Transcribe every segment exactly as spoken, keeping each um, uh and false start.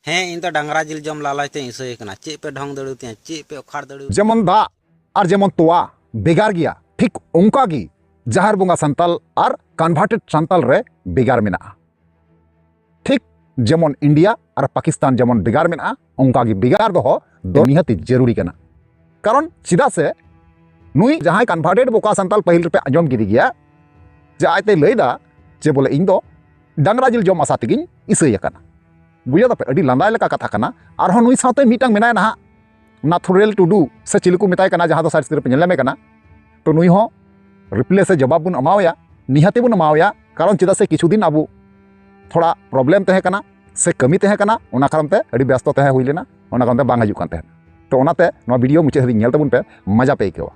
ᱦᱮᱸ, ᱤᱧ ᱫᱚ ᱰᱟᱝᱨᱟ ᱡᱤᱞ ᱡᱚᱢ ᱞᱟᱞᱚᱪ ᱛᱮᱧ ᱤᱥᱟᱹᱭ ᱠᱟᱱᱟ᱾ ᱪᱮᱫ ᱯᱮ ᱰᱷᱚᱝ ᱫᱟᱲᱮᱭᱟᱛᱤᱧᱟ, ᱪᱮᱫ ᱯᱮ ᱚᱠᱷᱟᱲ ᱫᱟᱲᱮᱭᱟᱛᱤᱧᱟ᱾ ᱡᱮᱢᱚᱱ ᱫᱟᱜ ᱟᱨ ᱡᱮᱢᱚᱱ ᱛᱚᱣᱟ ᱵᱷᱮᱜᱟᱨ ᱜᱮᱭᱟ, ᱴᱷᱤᱠ ᱚᱱᱠᱟ ᱜᱮ ᱡᱟᱦᱮᱨ ᱵᱚᱸᱜᱟ ᱥᱟᱱᱛᱟᱞ ᱟᱨ ᱠᱚᱱᱵᱷᱟᱨᱴᱮᱰ ᱥᱟᱱᱛᱟᱞ ᱨᱮ ᱵᱷᱮᱜᱟᱨ ᱢᱮᱱᱟᱜᱼᱟ᱾ ᱴᱷᱤᱠ ᱡᱮᱢᱚᱱ ᱤᱱᱰᱤᱭᱟ ᱟᱨ ᱯᱟᱠᱤᱥᱛᱟᱱ ᱡᱮᱢᱚᱱ ᱵᱷᱮᱜᱟᱨ ᱢᱮᱱᱟᱜᱼᱟ, ᱚᱱᱠᱟ ᱜᱮ ᱵᱷᱮᱜᱟᱨ ᱫᱚᱦᱚ ᱫᱚ ᱱᱤᱦᱟᱹᱛᱤ ᱡᱟᱹᱨᱩᱲᱤ ᱠᱟᱱᱟ᱾ ᱠᱟᱨᱚᱱ ᱪᱮᱫᱟᱜ ᱥᱮ ᱱᱩᱭ ᱡᱟᱦᱟᱸᱭ ᱠᱚᱱᱵᱷᱟᱨᱴᱮᱰ ᱵᱚᱠᱟ ᱥᱟᱱᱛᱟᱞ ᱯᱟᱹᱦᱤᱞ ᱨᱮᱯᱮ ᱟᱸᱡᱚᱢ ᱠᱮᱫᱮ ᱜᱮᱭᱟ, ᱡᱮ ᱟᱡᱛᱮᱭ ᱞᱟᱹᱭᱫᱟ ᱡᱮ ᱵᱚᱞᱮ ᱤᱧ ᱫᱚ ᱰᱟᱝᱨᱟ ᱡᱤᱞ ᱡᱚᱢ ᱟᱥᱟ ᱛᱮᱜᱤᱧ ᱤᱥᱟᱹᱭ ᱟᱠᱟᱱᱟ᱾ ᱵᱩᱡᱷᱟᱹᱣ ᱫᱟᱯᱮ, ᱟᱹᱰᱤ ᱞᱟᱸᱫᱟᱭ ᱞᱮᱠᱟ ᱠᱟᱛᱷᱟ ᱠᱟᱱᱟ᱾ ᱟᱨᱦᱚᱸ ᱱᱩᱭ ᱥᱟᱶᱛᱮ ᱢᱤᱫᱴᱟᱝ ᱢᱮᱱᱟᱭ ᱱᱟᱦᱟᱜ, ᱱᱟᱛᱷᱩᱨᱮᱞ ᱴᱩᱰᱩ ᱥᱮ ᱪᱤᱞᱤ ᱠᱚ ᱢᱮᱛᱟᱭ ᱠᱟᱱᱟ, ᱡᱟᱦᱟᱸ ᱫᱚ ᱥᱟᱭᱤᱰ ᱥᱠᱨᱤᱱ ᱨᱮᱯᱮ ᱧᱮᱞ ᱧᱟᱢᱮ ᱠᱟᱱᱟ᱾ ᱛᱚ ᱱᱩᱭ ᱦᱚᱸ ᱨᱤᱯᱞᱮ ᱥᱮ ᱡᱚᱵᱟᱵ ᱵᱚᱱ ᱮᱢᱟᱣᱟᱭᱟ, ᱱᱤᱦᱟᱹᱛᱤ ᱵᱚᱱ ᱮᱢᱟᱣᱟᱭᱟ᱾ ᱠᱟᱨᱚᱱ ᱪᱮᱫᱟᱜ ᱥᱮ ᱠᱤᱪᱷᱩ ᱫᱤᱱ ᱟᱵᱚ ᱛᱷᱚᱲᱟ ᱯᱨᱚᱵᱞᱮᱢ ᱛᱟᱦᱮᱸ ᱠᱟᱱᱟ ᱥᱮ ᱠᱟᱹᱢᱤ ᱛᱟᱦᱮᱸ ᱠᱟᱱᱟ, ᱚᱱᱟ ᱠᱟᱨᱚᱱ ᱛᱮ ᱟᱹᱰᱤ ᱵᱮᱥᱛᱚ ᱛᱟᱦᱮᱸ ᱦᱩᱭ ᱞᱮᱱᱟ, ᱚᱱᱟ ᱠᱟᱨᱚᱱ ᱛᱮ ᱵᱟᱝ ᱦᱤᱡᱩᱜ ᱠᱟᱱ ᱛᱟᱦᱮᱸᱱᱟ᱾ ᱛᱚ ᱚᱱᱟᱛᱮ ᱱᱚᱣᱟ ᱵᱷᱤᱰᱤᱭᱳ ᱢᱩᱪᱟᱹᱫ ᱦᱟᱹᱵᱤᱡ ᱧᱮᱞ ᱛᱟᱵᱚᱱ ᱯᱮ, ᱢᱚᱡᱟ ᱯᱮ ᱟᱹᱭᱠᱟᱹᱣᱟ᱾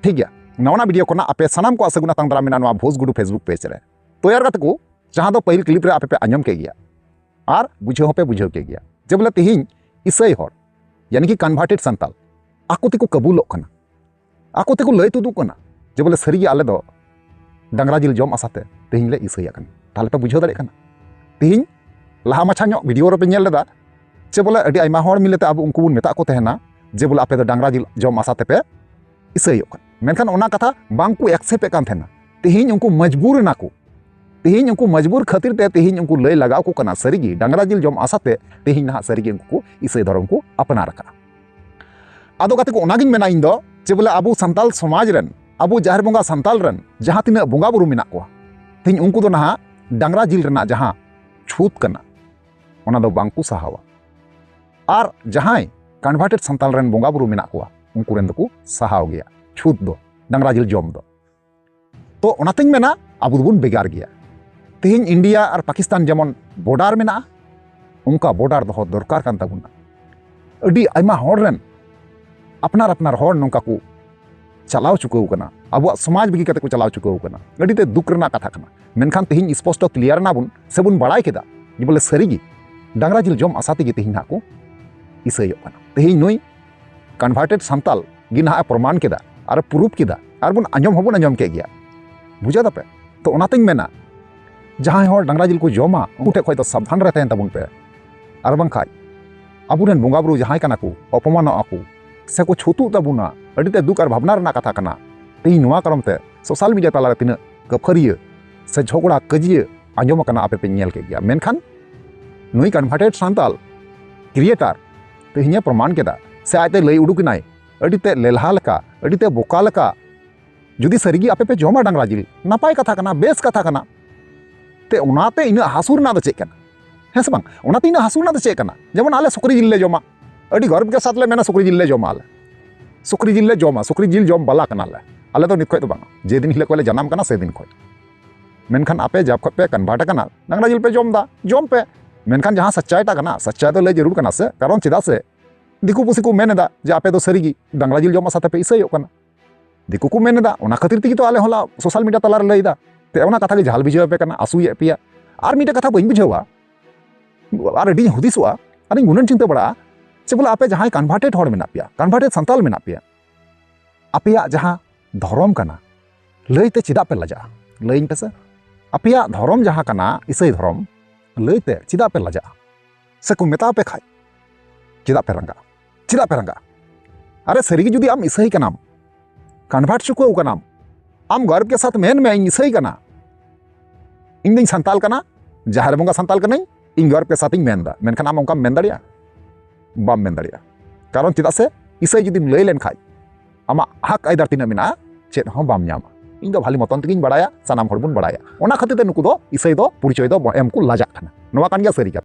ᱴᱷᱤᱠ ᱜᱮᱭᱟ, ᱱᱟᱣᱟ ᱱᱟᱜ ᱵᱷᱤᱰᱤᱭᱳ ᱠᱷᱚᱱᱟᱜ ᱟᱯᱮ ᱥᱟᱱᱟᱢ ᱠᱚᱣᱟᱜ ᱥᱟᱹᱜᱩᱱ ᱟᱛᱟᱝ ᱫᱟᱨᱟᱢ ᱢᱮᱱᱟᱜᱼᱟ ᱱᱚᱣᱟ ᱵᱷᱳᱡᱽ ᱜᱩᱰᱩ ᱯᱷᱮᱥᱵᱩᱠ ᱯᱮᱡᱽ ᱨᱮ᱾ ᱛᱚᱭᱟᱨ ᱠᱟᱛᱮ ᱠᱚ, ᱡᱟᱦᱟᱸ ᱫᱚ ᱯᱟᱹᱦᱤᱞ ᱠᱞᱤᱯ ᱨᱮ ᱟᱯᱮ ᱯᱮ ᱟᱸᱡᱚᱢ ᱠᱮᱫ ᱜᱮᱭᱟ ᱟᱨ ᱵᱩᱡᱷᱟᱹᱣ ᱦᱚᱸᱯᱮ ᱵᱩᱡᱷᱟᱹᱣ ᱠᱮᱫ ᱜᱮᱭᱟ, ᱡᱮ ᱵᱚᱞᱮ ᱛᱮᱦᱮᱧ ᱤᱥᱟᱹᱭ ᱦᱚᱲ, ᱭᱟᱱᱤ ᱠᱤ ᱠᱚᱱᱵᱷᱟᱨᱴᱮᱰ ᱥᱟᱱᱛᱟᱞ, ᱟᱠᱚ ᱛᱮᱠᱚ ᱠᱟᱹᱵᱩᱞᱚᱜ ᱠᱟᱱᱟ, ᱟᱠᱚ ᱛᱮᱠᱚ ᱞᱟᱹᱭ ᱛᱩᱫᱩᱜ ᱠᱟᱱᱟ ᱡᱮ ᱵᱚᱞᱮ ᱥᱟᱹᱨᱤᱜᱮ ᱟᱞᱮ ᱫᱚ ᱰᱟᱝᱨᱟ ᱡᱤᱞ ᱡᱚᱢ ᱟᱥᱟᱛᱮ ᱛᱮᱦᱮᱧ ᱞᱮ ᱤᱥᱟᱹᱭ ᱟᱠᱟᱱᱟ᱾ ᱛᱟᱦᱞᱮ ᱯᱮ ᱵᱩᱡᱷᱟᱹᱣ ᱫᱟᱲᱮᱭᱟᱜ ᱠᱟᱱᱟ, ᱛᱮᱦᱮᱧ ᱞᱟᱦᱟ ᱢᱟᱪᱷᱟ ᱧᱚᱜ ᱵᱷᱤᱰᱤᱭᱳ ᱨᱮᱯᱮ ᱧᱮᱞ ᱞᱮᱫᱟ ᱡᱮ ᱵᱚᱞᱮ ᱟᱹᱰᱤ ᱟᱭᱢᱟ ᱦᱚᱲ ᱢᱤᱞᱮᱛᱮ ᱟᱵᱚ ᱩᱱᱠᱩ ᱵᱚᱱ ᱢᱮᱛᱟᱜ ᱠᱚ ᱛᱟᱦᱮᱱᱟ ᱡᱮ ᱵᱚᱞᱮ ᱟᱯᱮ ᱫᱚ ᱰᱟᱝᱨᱟ ᱡᱤᱞ ᱡᱚᱢ ᱟᱥᱟ ᱛᱮᱯᱮ ᱤᱥᱟᱹᱭᱚᱜ ᱠᱟᱱᱟ, ᱢᱮᱱᱠᱷᱟᱱ ᱚᱱᱟ ᱠᱟᱛᱷᱟ ᱵᱟᱝ ᱠᱚ ᱮᱠᱥᱮᱯᱴ ᱮᱫ ᱠᱟᱱ ᱛᱟᱦᱮᱱᱟ᱾ ᱛᱮᱦᱮᱧ ᱩᱱᱠᱩ ᱢᱚᱡᱽᱵᱩᱨ ᱮᱱᱟ ᱠᱚ, ᱛᱮᱦᱮᱧ ᱩᱱᱠᱩ ᱢᱚᱡᱽᱵᱩᱨ ᱠᱷᱟᱹᱛᱤᱨ ᱛᱮ ᱛᱮᱦᱮᱧ ᱩᱱᱠᱩ ᱞᱟᱹᱭ ᱞᱟᱜᱟᱣ ᱠᱚ ᱠᱟᱱᱟ, ᱥᱟᱹᱨᱤᱜᱮ ᱰᱟᱝᱨᱟ ᱡᱤᱞ ᱡᱚᱢ ᱟᱥᱟᱛᱮ ᱛᱮᱦᱮᱧ ᱱᱟᱦᱟᱜ ᱥᱟᱹᱨᱤᱜᱮ ᱩᱱᱠᱩ ᱠᱚ ᱤᱥᱟᱹᱭ ᱫᱷᱚᱨᱚᱢ ᱠᱚ ᱟᱯᱱᱟᱨ ᱟᱠᱟᱫᱼᱟ᱾ ᱟᱫᱚ ᱜᱟᱛᱮ ᱠᱚ, ᱚᱱᱟᱜᱤᱧ ᱢᱮᱱᱟ ᱤᱧ ᱫᱚ ᱡᱮ ᱵᱚᱞᱮ ᱟᱵᱚ ᱥᱟᱱᱛᱟᱞ ᱥᱚᱢᱟᱡᱽ ᱨᱮᱱ, ᱟᱵᱚ ᱡᱟᱦᱮᱨ ᱵᱚᱸᱜᱟ ᱥᱟᱱᱛᱟᱞ ᱨᱮᱱ ᱡᱟᱦᱟᱸ ᱛᱤᱱᱟᱹᱜ ᱵᱚᱸᱜᱟ ᱵᱩᱨᱩ ᱢᱮᱱᱟᱜ ᱠᱚᱣᱟ, ᱛᱮᱦᱮᱧ ᱩᱱᱠᱩ ᱫᱚ ᱱᱟᱦᱟᱜ ᱰᱟᱝᱨᱟ ᱡᱤᱞ ᱨᱮᱱᱟᱜ ᱡᱟᱦᱟᱸ ᱪᱷᱩᱛ ᱠᱟᱱᱟ, ᱚᱱᱟ ᱫᱚ ᱵᱟᱝ ᱠᱚ ᱥᱟᱦᱟᱣᱟ᱾ ᱟᱨ ᱡᱟᱦᱟᱸᱭ ᱠᱚᱱᱵᱷᱟᱨᱴᱮᱰ ᱥᱟᱱᱛᱟᱞ ᱨᱮᱱ ᱵᱚᱸᱜᱟ ᱵᱩᱨᱩ ᱢᱮᱱᱟᱜ ᱠᱚᱣᱟ, ᱩᱱᱠᱩ ᱨᱮᱱ ᱫᱚᱠᱚ ᱥᱟᱦᱟᱣ ᱜᱮᱭᱟ ᱪᱷᱩᱛ ᱫᱚ, ᱰᱟᱝᱨᱟ ᱡᱤᱞ ᱡᱚᱢ ᱫᱚ᱾ ᱛᱚ ᱚᱱᱟᱛᱤᱧ ᱢᱮᱱᱟ, ᱟᱵᱚ ᱫᱚᱵᱚᱱ ᱵᱷᱮᱜᱟᱨ ᱜᱮᱭᱟ᱾ ᱛᱮᱦᱮᱧ ᱤᱱᱰᱤᱭᱟ ᱟᱨ ᱯᱟᱠᱤᱥᱛᱟᱱ ᱡᱮᱢᱚᱱ ᱵᱚᱰᱟᱨ ᱢᱮᱱᱟᱜᱼᱟ, ᱚᱱᱠᱟ ᱵᱚᱰᱟᱨ ᱫᱚᱦᱚ ᱫᱚᱨᱠᱟᱨ ᱠᱟᱱ ᱛᱟᱵᱚᱱᱟ᱾ ᱟᱹᱰᱤ ᱟᱭᱢᱟ ᱦᱚᱲ ᱨᱮᱱ ᱟᱯᱱᱟᱨ ᱟᱯᱱᱟᱨ ᱦᱚᱲ ᱱᱚᱝᱠᱟ ᱠᱚ ᱪᱟᱞᱟᱣ ᱪᱩᱠᱟᱹᱣ ᱠᱟᱱᱟ, ᱟᱵᱚᱣᱟᱜ ᱥᱚᱢᱟᱡᱽ ᱵᱟᱹᱜᱤ ᱠᱟᱛᱮ ᱠᱚ ᱪᱟᱞᱟᱣ ᱪᱩᱠᱟᱹᱣ ᱠᱟᱱᱟ᱾ ᱟᱹᱰᱤ ᱛᱮ ᱫᱩᱠ ᱨᱮᱱᱟᱜ ᱠᱟᱛᱷᱟ ᱠᱟᱱᱟ᱾ ᱢᱮᱱᱠᱷᱟᱱ ᱛᱮᱦᱮᱧ ᱥᱯᱚᱥᱴᱚ ᱠᱞᱤᱭᱟᱨ ᱮᱱᱟ ᱵᱚᱱ ᱥᱮᱵᱚᱱ ᱵᱟᱲᱟᱭ ᱠᱮᱫᱟ ᱡᱮ ᱵᱚᱞᱮ ᱥᱟᱹᱨᱤᱜᱮ ᱰᱟᱝᱨᱟ ᱡᱤᱞ ᱡᱚᱢ ᱟᱥᱟ ᱛᱮᱜᱮ ᱛᱮᱦᱮᱧ ᱱᱟᱦᱟᱜ ᱠᱚ ᱤᱥᱟᱹᱭᱚᱜ ᱠᱟᱱᱟ᱾ ᱛᱮᱦᱮᱧ ᱱᱩᱭ ᱠᱚᱱᱵᱷᱟᱨᱴᱮᱰ ᱥᱟᱱᱛᱟᱞ ᱜᱮ ᱱᱟᱦᱟᱜ ᱮ ᱯᱨᱚᱢᱟᱱ ᱠᱮᱫᱟ ᱟᱨ ᱯᱨᱩᱯ ᱠᱮᱫᱟ, ᱟᱨ ᱵᱚᱱ ᱟᱸᱡᱚᱢ ᱦᱚᱸᱵᱚᱱ ᱟᱸᱡᱚᱢ ᱠᱮᱫ ᱜᱮᱭᱟ᱾ ᱵᱩᱡᱷᱟᱹᱣ ᱫᱟᱯᱮ? ᱛᱚ ᱚᱱᱟᱛᱤᱧ ᱢᱮᱱᱟ, ᱡᱟᱦᱟᱸᱭ ᱦᱚᱲ ᱰᱟᱝᱨᱟ ᱡᱤᱞ ᱠᱚ ᱡᱚᱢᱟ, ᱩᱱᱠᱩ ᱴᱷᱮᱱ ᱠᱷᱚᱱ ᱫᱚ ᱥᱟᱵᱫᱷᱟᱱ ᱨᱮ ᱛᱟᱦᱮᱱ ᱛᱟᱵᱚᱱ ᱯᱮ, ᱟᱨ ᱵᱟᱝᱠᱷᱟᱡ ᱟᱵᱚᱨᱮᱱ ᱵᱚᱸᱜᱟ ᱵᱩᱨᱩ ᱡᱟᱦᱟᱸᱭ ᱠᱟᱱᱟ ᱠᱚ, ᱚᱯᱚᱢᱟᱱᱚᱜᱼᱟ ᱠᱚ ᱥᱮ ᱠᱚ ᱪᱷᱩᱛᱩᱜ ᱛᱟᱵᱚᱱᱟ, ᱟᱹᱰᱤ ᱛᱮ ᱫᱩᱠ ᱟᱨ ᱵᱷᱟᱵᱽᱱᱟ ᱨᱮᱱᱟᱜ ᱠᱟᱛᱷᱟ ᱠᱟᱱᱟ᱾ ᱛᱮᱦᱮᱧ ᱱᱚᱣᱟ ᱠᱟᱨᱚᱱ ᱛᱮ ᱥᱳᱥᱟᱞ ᱢᱤᱰᱤᱭᱟ ᱛᱟᱞᱟᱨᱮ ᱛᱤᱱᱟᱹᱜ ᱠᱟᱹᱯᱷᱟᱹᱨᱤᱭᱟᱹ ᱥᱮ ᱡᱷᱚᱜᱽᱲᱟ ᱠᱟᱹᱡᱤᱭᱟᱹ ᱟᱸᱡᱚᱢ ᱟᱠᱟᱱᱟ, ᱟᱯᱮ ᱯᱮ ᱧᱮᱞ ᱠᱮᱫ ᱜᱮᱭᱟ᱾ ᱢᱮᱱᱠᱷᱟᱱ ᱱᱩᱭ ᱠᱚᱱᱵᱷᱟᱨᱴᱮᱰ ᱥᱟᱱᱛᱟᱞ ᱠᱨᱤᱭᱮᱴᱟᱨ ᱛᱮᱦᱮᱧᱮ ᱯᱨᱚᱢᱟᱱ ᱠᱮᱫᱟ ᱥᱮ ᱟᱡᱛᱮ ᱞᱟᱹᱭ ᱩᱰᱩᱠ ᱮᱱᱟᱭ, ᱟᱹᱰᱤ ᱛᱮ ᱞᱮᱞᱦᱟ ᱞᱮᱠᱟ, ᱟᱹᱰᱤ ᱛᱮ ᱵᱚᱠᱟ ᱞᱮᱠᱟ, ᱡᱩᱫᱤ ᱥᱟᱹᱨᱤᱜᱮ ᱟᱯᱮ ᱯᱮ ᱡᱚᱢᱟ ᱰᱟᱝᱨᱟ ᱡᱤᱞ, ᱱᱟᱯᱟᱭ ᱠᱟᱛᱷᱟ ᱠᱟᱱᱟ, ᱵᱮᱥ ᱠᱟᱛᱷᱟ ᱠᱟᱱᱟ᱾ ᱛᱮ ᱚᱱᱟᱛᱮ ᱤᱱᱟᱹᱜ ᱦᱟᱹᱥᱩ ᱨᱮᱱᱟᱜ ᱫᱚ ᱪᱮᱫ ᱠᱟᱱᱟ? ᱦᱮᱸ ᱥᱮ ᱵᱟᱝ? ᱚᱱᱟᱛᱮ ᱤᱱᱟᱹᱜ ᱦᱟᱹᱥᱩ ᱨᱮᱱᱟᱜ ᱫᱚ ᱪᱮᱫ ᱠᱟᱱᱟ? ᱡᱮᱢᱚᱱ ᱟᱞᱮ ᱥᱩᱠᱨᱤ ᱡᱤᱞ ᱞᱮ ᱡᱚᱢᱟ, ᱟᱹᱰᱤ ᱜᱚᱨᱵᱽ ᱜᱮ ᱥᱟᱛ ᱞᱮ ᱢᱮᱱᱟ, ᱥᱩᱠᱨᱤ ᱡᱤᱞ ᱞᱮ ᱡᱚᱢᱟ ᱟᱞᱮ᱾ ᱥᱩᱠᱨᱤ ᱡᱤᱞ ᱞᱮ ᱡᱚᱢᱟ, ᱥᱩᱠᱨᱤ ᱡᱤᱞ ᱡᱚᱢ ᱵᱟᱞᱟ ᱠᱟᱱᱟᱞᱮ᱾ ᱟᱞᱮ ᱫᱚ ᱱᱤᱛ ᱠᱷᱚᱡ ᱫᱚ ᱵᱟᱝᱟ, ᱡᱮᱫᱤᱱ ᱦᱤᱞᱳᱜ ᱠᱷᱚᱡ ᱞᱮ ᱡᱟᱱᱟᱢ ᱠᱟᱱᱟ ᱥᱮᱫᱤᱱ ᱠᱷᱚᱡ᱾ ᱢᱮᱱᱠᱷᱟᱱ ᱟᱯᱮ ᱡᱟᱵ ᱠᱷᱚᱡ ᱯᱮ ᱠᱚᱱᱵᱷᱟᱨᱴ ᱟᱠᱟᱱᱟ, ᱰᱟᱝᱨᱟ ᱡᱤᱞ ᱯᱮ ᱡᱚᱢ ᱮᱫᱟ, ᱡᱚᱢ ᱯᱮ᱾ ᱢᱮᱱᱠᱷᱟᱱ ᱡᱟᱦᱟᱸ ᱥᱟᱪᱪᱟᱭᱴᱟ ᱠᱟᱱᱟ, ᱥᱟᱪᱪᱟᱭ ᱫᱚ ᱞᱟᱹᱭ ᱡᱟᱹᱨᱩᱲ ᱠᱟᱱᱟ ᱥᱮ, ᱠᱟᱨᱚᱱ ᱪᱮᱫᱟᱜ ᱥᱮ ᱫᱤᱠᱩ ᱯᱩᱥᱤ ᱠᱚ ᱢᱮᱱ ᱮᱫᱟ ᱡᱮ ᱟᱯᱮ ᱫᱚ ᱥᱟᱹᱨᱤᱜᱮ ᱰᱟᱝᱨᱟ ᱡᱤᱞ ᱡᱚᱢ ᱟᱥᱟ ᱛᱮᱯᱮ ᱤᱥᱟᱹᱭᱚᱜ ᱠᱟᱱᱟ᱾ ᱫᱤᱠᱩ ᱠᱚ ᱢᱮᱱ ᱮᱫᱟ, ᱚᱱᱟ ᱠᱷᱟᱹᱛᱤᱨ ᱛᱮᱜᱮ ᱛᱚ ᱟᱞᱮ ᱦᱚᱸ ᱥᱳᱥᱟᱞ ᱢᱤᱰᱤᱭᱟ ᱛᱟᱞᱟᱨᱮ ᱞᱟᱹᱭ ᱮᱫᱟ᱾ ᱛᱮ ᱚᱱᱟ ᱠᱟᱛᱷᱟ ᱜᱮ ᱡᱷᱟᱞ ᱵᱩᱡᱷᱟᱹᱣ ᱟᱯᱮ ᱠᱟᱱᱟ, ᱟᱹᱥᱩᱭᱮᱫ ᱯᱮᱭᱟ᱾ ᱟᱨ ᱢᱤᱫᱴᱮᱡ ᱠᱟᱛᱷᱟ ᱵᱟᱹᱧ ᱵᱩᱡᱷᱟᱹᱣᱟ, ᱟᱨ ᱟᱹᱰᱤᱧ ᱦᱩᱫᱤᱥᱚᱜᱼᱟ, ᱟᱨᱤᱧ ᱜᱩᱱᱟᱹᱱ ᱪᱤᱱᱛᱟᱹ ᱵᱟᱲᱟᱜᱼᱟ ᱡᱮ ᱵᱚᱞᱮ ᱟᱯᱮ ᱡᱟᱦᱟᱸᱭ ᱠᱚᱱᱵᱷᱟᱨᱴᱮᱰ ᱦᱚᱲ ᱢᱮᱱᱟᱜ ᱯᱮᱭᱟ, ᱠᱚᱱᱵᱷᱟᱨᱴᱮᱰ ᱥᱟᱱᱛᱟᱞ ᱢᱮᱱᱟᱜ ᱯᱮᱭᱟ, ᱟᱯᱮᱭᱟᱜ ᱡᱟᱦᱟᱸ ᱫᱷᱚᱨᱚᱢ ᱠᱟᱱᱟ, ᱞᱟᱹᱭᱛᱮ ᱪᱮᱫᱟᱜ ᱯᱮ ᱞᱟᱡᱟᱜᱼᱟ? ᱞᱟᱹᱭᱟᱹᱧ ᱯᱮᱥᱮ, ᱟᱯᱮᱭᱟᱜ ᱫᱷᱚᱨᱚᱢ ᱡᱟᱦᱟᱸ ᱠᱟᱱᱟ, ᱤᱥᱟᱹᱭ ᱫᱷᱚᱨᱚᱢ, ᱞᱟᱹᱭᱛᱮ ᱪᱮᱫᱟᱜ ᱯᱮ ᱞᱟᱡᱟᱜᱼᱟ? ᱥᱮ ᱠᱚ ᱢᱮᱛᱟ ᱯᱮ ᱠᱷᱟᱡ ᱪᱮᱫᱟᱜ ᱯᱮ ᱨᱟᱸᱜᱟᱜᱼᱟ? ᱪᱮᱫᱟᱜ ᱯᱮ ᱨᱟᱸᱜᱟᱜᱼᱟ? ᱟᱨᱮ, ᱥᱟᱹᱨᱤᱜᱮ ᱡᱩᱫᱤ ᱟᱢ ᱤᱥᱟᱹᱭ ᱠᱟᱱᱟᱢ, ᱠᱚᱱᱵᱷᱟᱨᱴ ᱪᱩᱠᱟᱹᱣ ᱠᱟᱱᱟᱢ, ᱟᱢ ᱜᱚᱨᱵᱽ ᱠᱮ ᱥᱟᱛ ᱢᱮᱱ ᱢᱮ, "ᱤᱧ ᱤᱥᱟᱹᱭ ᱠᱟᱱᱟ, ᱤᱧ ᱫᱚᱧ ᱥᱟᱱᱛᱟᱞ ᱠᱟᱱᱟ, ᱡᱟᱦᱮᱨ ᱵᱚᱸᱜᱟ ᱥᱟᱱᱛᱟᱞ ᱠᱟᱹᱱᱟᱹᱧ", ᱤᱧ ᱜᱚᱨᱵᱽ ᱠᱮ ᱥᱟᱛ ᱤᱧ ᱢᱮᱱ ᱮᱫᱟ᱾ ᱢᱮᱱᱠᱷᱟᱱ ᱟᱢ ᱚᱱᱠᱟᱢ ᱢᱮᱱ ᱫᱟᱲᱮᱭᱟᱜᱼᱟ? ᱵᱟᱢ ᱢᱮᱱ ᱫᱟᱲᱮᱭᱟᱜᱼᱟ᱾ ᱠᱟᱨᱚᱱ ᱪᱮᱫᱟᱜ ᱥᱮ ᱤᱥᱟᱹᱭ ᱡᱩᱫᱤᱢ ᱞᱟᱹᱭ ᱞᱮᱱᱠᱷᱟᱡ, ᱟᱢᱟᱜ ᱦᱚᱠ ᱟᱹᱭᱫᱟᱹᱨ ᱛᱤᱱᱟᱹᱜ ᱢᱮᱱᱟᱜᱼᱟ, ᱪᱮᱫ ᱦᱚᱸ ᱵᱟᱢ ᱧᱟᱢᱟ᱾ ᱤᱧ ᱫᱚ ᱵᱷᱟᱞᱤ ᱢᱚᱛᱚᱱ ᱛᱮᱜᱮᱧ ᱵᱟᱲᱟᱭᱟ, ᱥᱟᱱᱟᱢ ᱦᱚᱲ ᱵᱚᱱ ᱵᱟᱲᱟᱭᱟ᱾ ᱚᱱᱟ ᱠᱷᱟᱹᱛᱤᱨ ᱛᱮ ᱱᱩᱠᱩ ᱫᱚ ᱤᱥᱟᱹᱭ ᱫᱚ ᱯᱚᱨᱤᱪᱚᱭ ᱫᱚ ᱮᱢ ᱠᱚ ᱞᱟᱡᱟᱜ ᱠᱟᱱᱟ᱾ ᱱᱚᱣᱟ ᱠᱟᱱ ᱜᱮᱭᱟ ᱥᱟᱹᱨᱤ ᱠᱟᱛᱷᱟ᱾